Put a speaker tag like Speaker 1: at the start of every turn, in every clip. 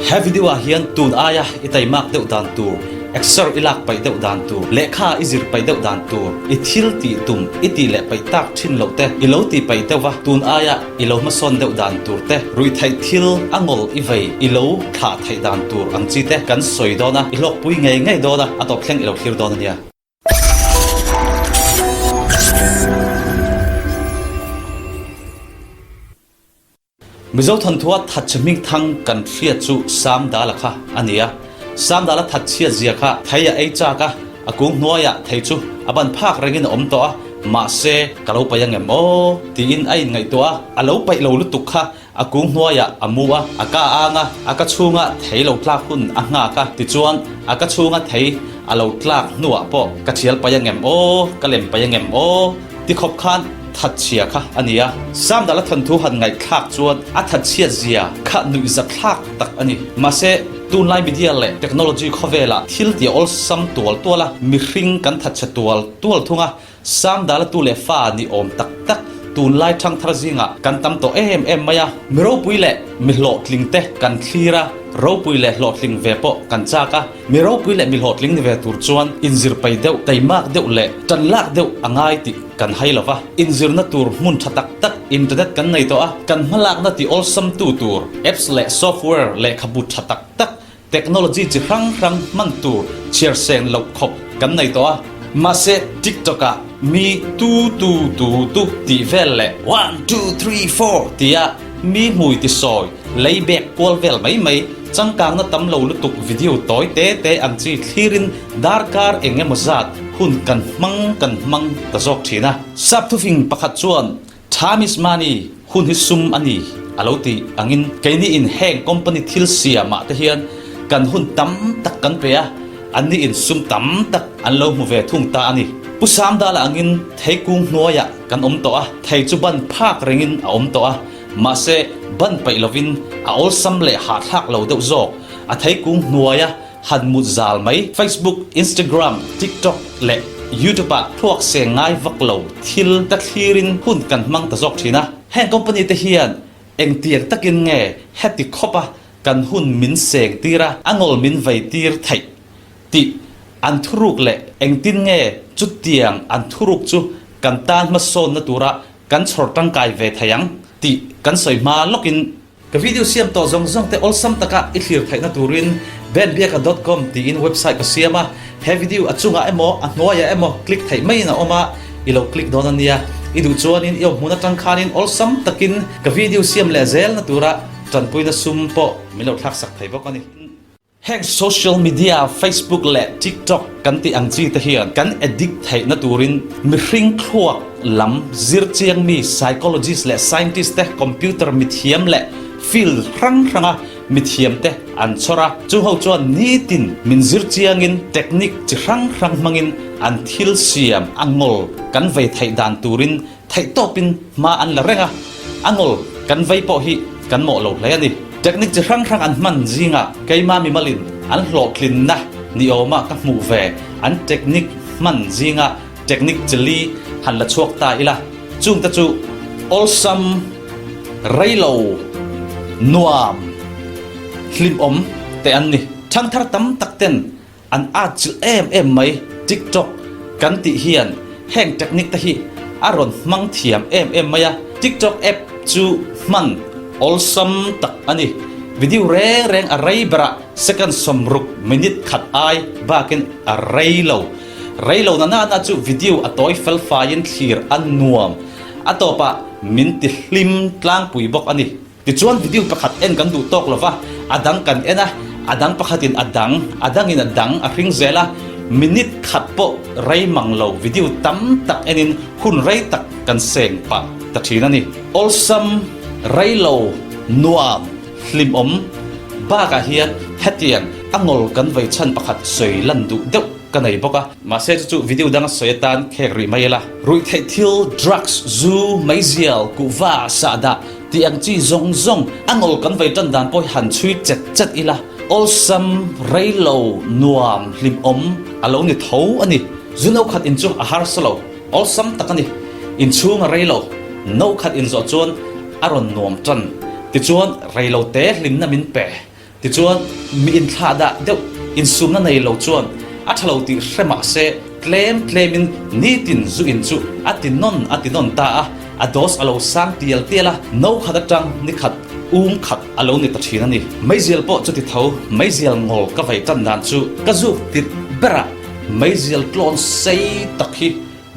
Speaker 1: He video ah hian tun aia i taimak deuh dan tur, exer i lak paih deuh dan tur, lehkha i zir paih deuh dan tur, i thil tih tum i tih leh paih tak thin loh te i lo ti paih deuh va, tun aia i lo hmasawn deuh dan tur te, ruihtheih thil a ngawl i vei i lo thlah theih dan tur ang chi te kan sawi dawn a, i hlawkpui ngei ngei dawn a, a tawp thleng i lo thlir dawn a nia. Mizo thawnthua thatchhe hmingthang kan hriat chu Samdala kha a ni a. Samdala thatchhiat zia kha thei a ei chak a, a kung hnuaiah thei chu a ban phak rengin a awm tawh a, mahse ka lo paih angem aw tiin a inngaihtuah a, a lo paih lo lutuk kha A kung hnuaiah a mu a, a ka ang a, a ka chhunga thei lo tlak hun a nghak a, tichuan a ka chhunga thei a lo tlak hnuah pawh ka thial paih angem aw, ka lem paih angem aw ti khawp khan thatchhia kha a ni a. Samdala thawnthu han ngaihthlak chuan a thatchhiat zia kha nuihzatthlak tak a ni. Mahse, tunlai media leh technology khawvelah thil ti awlsam tual tual a, mihring kan thatchhe tual tual thung a, Sangdala tu leh fa ni awm tak tak tunlai thangthar zingah kan tam tawh em em mai a. Mi ropui leh mi hlawhtling te kan thlir a, ropui leh hlawhtling ve pawh kan chak a. Mi ropui leh mi hlawhtling ni ve tur chuan inzir pai deuh, teimak deuh leh tanlak deuh a ngai tih kan hai lo va. Inzirna tur hmun tha tak tak internet kan nei tawh a, kan hmalakna ti awlsamtu tur apps leh software lehkhabu tha tak tak Technology chi hrang hrang hman tur chhiar seng loh khawp kan nei tawh a, mahse TikTok ah mi tu tu tu tu tih vel leh one two three four tia mi hmui ti sawi lei bek kual vel mai mai changkangna tam lo lutuk video tawi te te ang chi thlirin darkar eng emaw zat hun kan hmang kan hmang ta zawk thin a. Sap thufing pakhat chuan Time is money, hun hi sum a ni, a lo ti angin keini in heng company thil siamah te hian kan hun tam tak kan pe a, anni in sum tam tak an lo hmu ve thung ta a ni. Pu Samdala angin thei kung hnuaiah kan awm tawh a, thei chu ban phak rengin a awm tawh a, mahse ban peih lovin a awlsam leh hahthlak lo deuh zawk, a thei kung hnuaia Han mut zal mai. Facebook, Instagram, TikTok leh YouTube ah thluak seng ngai vak lo thil ka thlirin hun kan hmang ta zawk thin a. Heng company te hian engtiang takin nge heti khawp a kan hun min seng tir a, a ngawl min vei tir theih tih an thuruk leh engtin nge chutiang an thuruk chu kan tan hmasawnna tura kan chhawr tangkai ve thei ang tih kan sawi hma lawkin Ka video siam tawh zawng zawng te awlsam taka i thlir theihna turin benbiaka dot com tiin website ka siam a, he video a chungah emaw a hnuaiah emaw click theih maiin a awm a, i lo click dawn a nia. I duh chuanin i awm hmun atang khanin awlsam takin ka video siam leh zelna tura tanpuina sum pawh min lo thlaksak thei bawk a ni. Heng social media Facebook leh TikTok kan tih ang chi te hian kan addict theihna turin mihring thluak lam zir chiang mi psychologist leh scientist te computer mithiam leh field hrang hranga mithiam te an chhawr a, chu ho chuan nitin min zir chiangin technique chi hrang hrang hmangin an thil siam a ngawl kan vei theih dan turin Theihtawpin hma an la reng a, a ngawl kan vei pawh hi kan mawh lo hle a ni. Technique chi hrang hrang an hman zingah keima mimalin an hlawhtlinna ni awma ka hmuh ve an technique hman zinga technique chi li han la chhuak ta ila, chungte chu awlsam, reilo, nuam, hlimawm te an ni. Thangthar tam tak ten An atchilh em em mai. TikTok kan tih hian heng technique te hi a rawn hmang thiam em em mai a. TikTok app chu hman awlsam tak a ni. Video reng reng a rei berah second 60 minute khat ai bakin a rei lo. Rei lo na nana chu video a tawi fel faiin thlir a nuam. A tawpah min ti hlim tlangpui bawk a ni. Tichuan video pakhat en kan duh tawk lo va, a dang kan en a, a dang pakhatin a dang, a dangin a dang a hring zel a, minute khat pawh rei mang lo video tam tak enin hun rei tak kan seng pah ta thin a ni. Awlsam, rei lo, nuam, hlimawm bakah hian hetiang a ngawl kan vei chhan pakhat sawi lan duh deuh ka nei bawk a. Mahse chu chu video danga sawi atan khek rih mai ila. Ruihtheih thil, drugs, zu, meizial, kuhva, sahdah, Tih ang chi zawng zawng a ngawl kan vei tan dan pawh hi han chhui chet chet ila, awlsam, reilo, nuam, hlimawm a lo ni tho a ni. Zu no khat in chu a harsa lo, awlsam tak a ni. Inchhung a reilo, no khat in zawh chuan a rawn nuam tan. Tichuan reilo te hlimna min pe. Tichuan, mi inthlahdah deuh insumna nei lo chuan a tha lo tih hre mah se tlem tlemin nitin zu in chu a ti nawn a ti nawn ta a, a dose a lo sang tial tial a, no khat atang ni khat um khat a lo ni ta thin a ni. Meizial pawh chuti tho, meizial ngawl ka vei tan dan chu ka zuk tirh berah meizial tlawn sei tak hi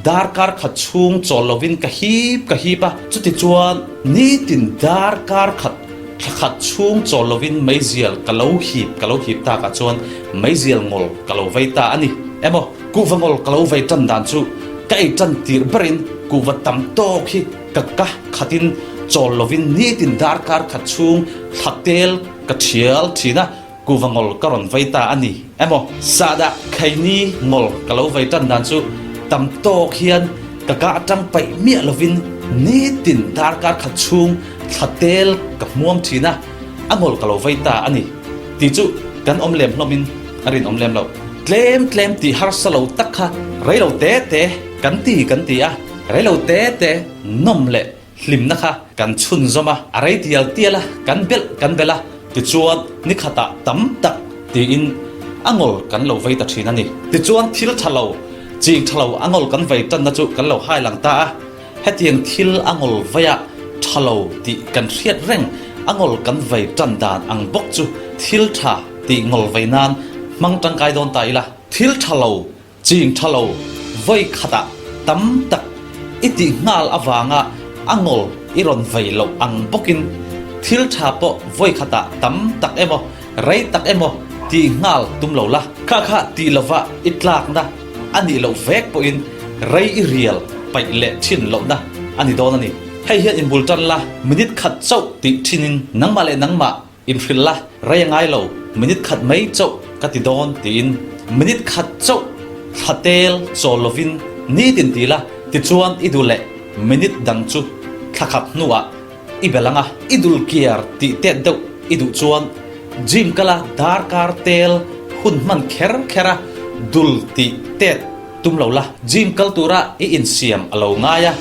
Speaker 1: Darkar khat chhung chawl lovin ka hip ka hip a, chutichuan nitin darkar khat thla khat chhung chawl lovin meizial ka lo hip ka lo hip takah chuan meizial ngawl ka lo vei ta a ni. Emaw, kuhva ngawl ka lo vei tan dan chu ka ei tan tirh berin kuhva tam tawk hi ka ka khatin chawl lovin nitin darkar khat chhung thla tel ka thial thin a, Kuva ngawl ka rawn vei ta a ni emaw? Sahdah khaini ngawl ka lo vei tan dan chu tam tawk hian ka ka atang paih miah lovin nitin darkar khat chhung thla tel ka hmuam thin a, a ngawl ka lo vei ta a ni tih chu kan awm lem hlawmin a rinawm lem lo. Tlem tlem tih harsa lo tak kha rei lo te te kan ti kan ti a, rei lo te te nawm leh Hlimna kha kan chhunzawm a, a rei tial tial a, kan belh kan belh a, tichuan ni khatah tam tak tiin a ngawl kan lo vei ta thin a ni. Tichuan thil tha lo, ching tha lo a ngawl kan vei tanna chu kan lo hai lang ta a, hetiang thil a ngawl veia tha lo tih kan hriat reng a ngawl kan vei tan dan ang bawk chu thil tha tih ngawl vei nan hmang tangkai dawn ta ila, thil tha lo Ching tha lo vawi khatah tam tak i tih nghal avanga a ngawl i rawn vei loh ang bawkin thil tha pawh vawi khatah tam tak emaw rei tak emaw tih nghal tum lo la. Kha kha tih lova i tlakna a nih loh vek pawhin rei i rial paih leh thin lohna a ni dawn a ni. Hei hian inbul tan la minute khat chauh tih thinin nangmah leh nangmah Inhrilh la, rei a ngai lo, minute khat mai chauh ka ti dawn tiin minute khat chauh thla tel chawl lovin nitin ti la, tichuan i duh leh minute dang chu thla khat hnuah i bel ang a, i dul kiar tih tet deuh i duh chuan gym kala darkar tel hun hman kher kher a dul tih tet tum lo la, gym kal tura i insiam a lo ngai a,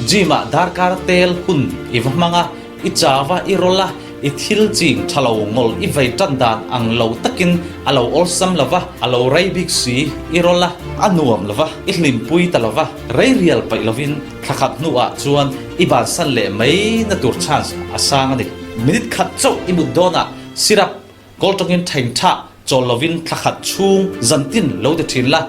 Speaker 1: gym ah darkar tel hun i va hmang a, I chau a, i rawl a, i thil ching tha lo ngawl i vei tan dan ang lo takin a lo awlsam lo va, a lo rei bik si, i rawl a, a nuam lo va, i hlimpui ta lo va, rei rial paih lovin thla khat hnuah chuan i bansan leh mai na tur chance a sang a ni. Minute khat chauh i mut dawnah syrup Kawl tawngin thain tha chawl lovin thla khat chhung zantin lo ti thin la,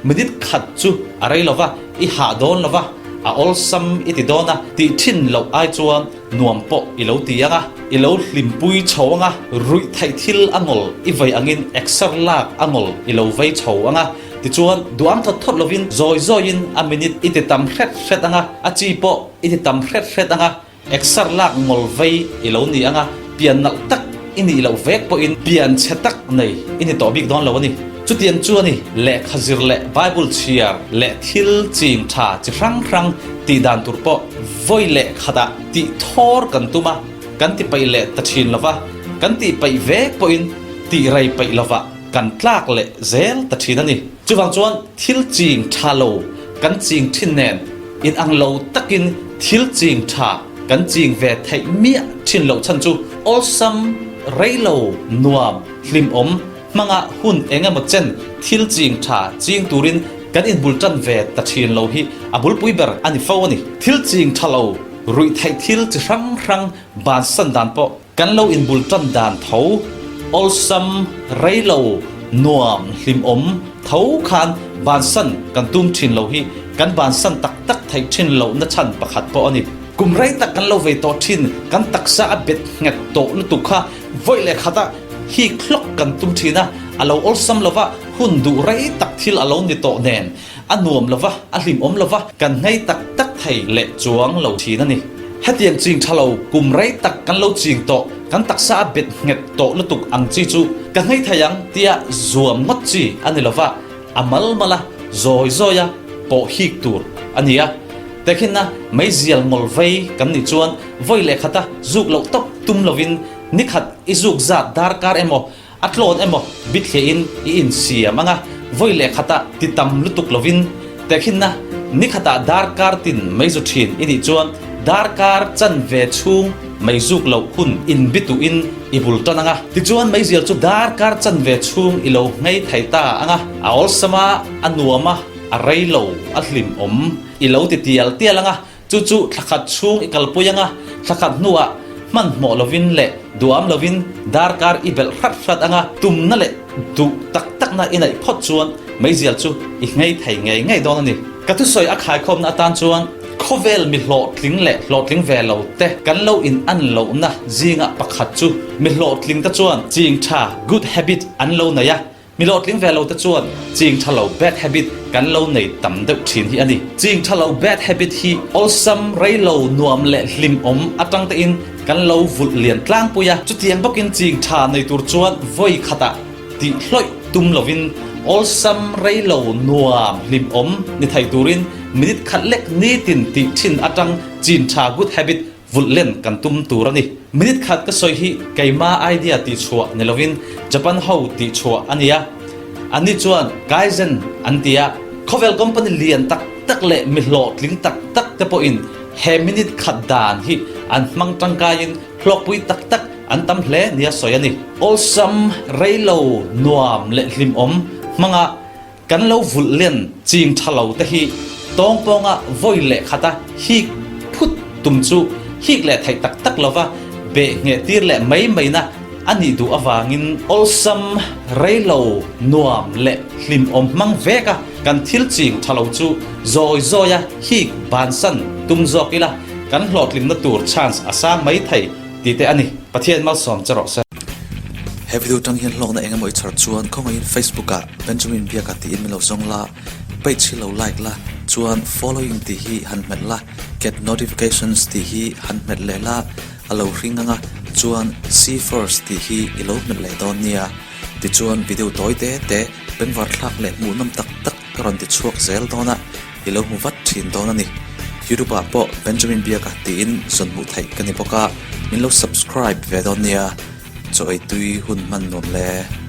Speaker 1: minute khat chu a rei lova, i hah dawn lova, a awlsam i ti dawn a, tih thin loh ai chuan nuam pawh i lo ti ang a, i lo hlimpui chho ang a, ruih theih thil a ngawl i vei angin exer lak a ngawl i lo vei chho ang a, tichuan duang thawt thawt lovin zawi zawiin a minute i ti tam hret hret ang a, a chi pawh i ti tam hret hret ang a. Exer lak ngawl vei i lo ni anga, pian nalh tak i nih loh vek pawhin pian chhe tak nei i ni tawh bik dawn lo a ni. Chutiang chu a ni, lehkha zir leh Bible chhiar leh thil ching tha chi hrang hrang tih dan tur pawh vawi leh khatah tih thawr kan tum a, kan ti paih leh ta thin lova, kan tih paih vek pawhin tih rei paih lovah kan tlak leh zel ta thin a ni. Chuvang chuan thil ching tha lo kan ching thin nen in ang lo takin thil ching tha kan ching ve theih miah thin loh chhan chu awlsam, rei lo, nuam, hlimawm, hmanga hun eng emaw chen thil ching tha ching turin kan inbul tan ve ta thin lo hi a bulpui ber a ni fo a ni. Thil ching tha lo, ruih theih thil chi hrang hrang bansan dan pawh Kan lo inbul tan dan tho, awlsam, reilo, nuam, hlimawm tho khan bansan kan tum thin lo hi kan bansan tak tak theih thin lohna chhan pakhat pawh a ni. Kum rei tak kan lo vei tawh thin, kan taksa a bet nghet tawh lutuk kha vawi leh khatah hik hlawk kan tum thin a, a lo awlsam lova hun duh rei tak thil a lo ni tawh nen A nuam lo va, a hlimawm lo va, kan nghei tak tak thei leh chuang lo thin a ni. Hetiang ching tha lo, kum rei tak kan lo ching tawh, kan taksa a bet nghet tawh lutuk ang chi chu ka nghei thei ang tia zuam ngawt chi a ni lo va, a mal mal a, zawi zawi a pawh hik tur a ni a. Tehkhinna meizial ngawl vei kan nih chuan vawi leh khata zuk loh tawp tum lovin nikhat i zuk zat darkar emaw A tlawn emaw bithliahin i insiam ang a, vawi leh khatah ti tam lutuk lovin tehkhinna ni khatah darkar tin mei zu thin i nih chuan darkar chanve chhung mei zuk loh hun inbituhin. i bul tan ang a. Tichuan meizial chu darkar chanve chhung i lo nghei thei ta ang a, a awlsam a, a nuam a, a rei lo, a hlimawm i lo ti tial tial ang a, Chu chu thla khat chhung i kalpui anga thla khat hnuah hmanhmawh lovin leh duam lovin darkar i belh hrat hrat anga tumna leh duh tak takna i neih phawt chuan meizial chu i nghei thei ngei ngei dawn a ni. Ka thusawi a khaikhawmna atan chuan khawvel mi hlawhtling leh hlawhtling ve lo te kan lo in an lohna zinga pakhat chu mi hlawhtling te chuan ching tha, good habit, an lo nei a, Mi hlawhtling ve lo te chuan ching tha lo, bad habit, kan lo nei tam deuh thin hi a ni. Ching tha lo, bad habit, hi awlsam, rei lo, nuam leh hlimawm atang tein kan lo vulh lian tlangpui a. Chutiang bawkin ching tha nei tur chuan vawi khatah tih hlawih tum lovin awlsam, rei lo, nuam, hlimawm ni thei turin minute khat lek nitin tih thin atang chin tha, good habit, Vulh len kan tum tur a ni. Minute khat ka sawi hi keima idea tih chhuah ni lovin Japan ho tih chhuah a nia. Anni chuan Kaizen an ti a, khawvel company lian tak tak leh mi hlawhtling tak tak te pawhin he minute khat dan hi an hmang tangkaiin hlawkpui tak tak an tam hle nia sawi a ni. Awlsam, reilo, nuam leh hlimawm hmanga Kan lo vulh len ching tha lo te hi tawngpawnga vawi leh khata hik phut tum chu hik leh theih tak tak lova beh ngheh tir leh mai mai na a nih duh avangin awlsam rei lo nuam leh hlimawm hmang vek a kan thil ching tha lo chu zawi zawi a hik bansan tum zawk ila kan hlawhtlinna tur chance a sang mai thei tih te a ni. Pathian malsawm che rawh se.
Speaker 2: He video tang hian hlawkna eng emaw i chhar chuan khawngaihin Facebook ah Benjamin Biaka tiin min lo zawng la, page hi lo like la, chuan following tih hi han hmet la, get notifications tih hi han hmet leh la, a lo hring ang a, chuan see first tih hi i lo hmet leh dawn nia. Tichuan video tawi te te bengvar thlak leh hmuhnawm tak tak ka rawn ti chhuak zel dawn a, i lo hmu vat thin dawn a ni. YouTube ah pawh Benjamin Biaka tiin zawn hmuh theih ka ni bawk a, min lo subscribe ve dawn nia. Chaw ei tui hun hman nuam le.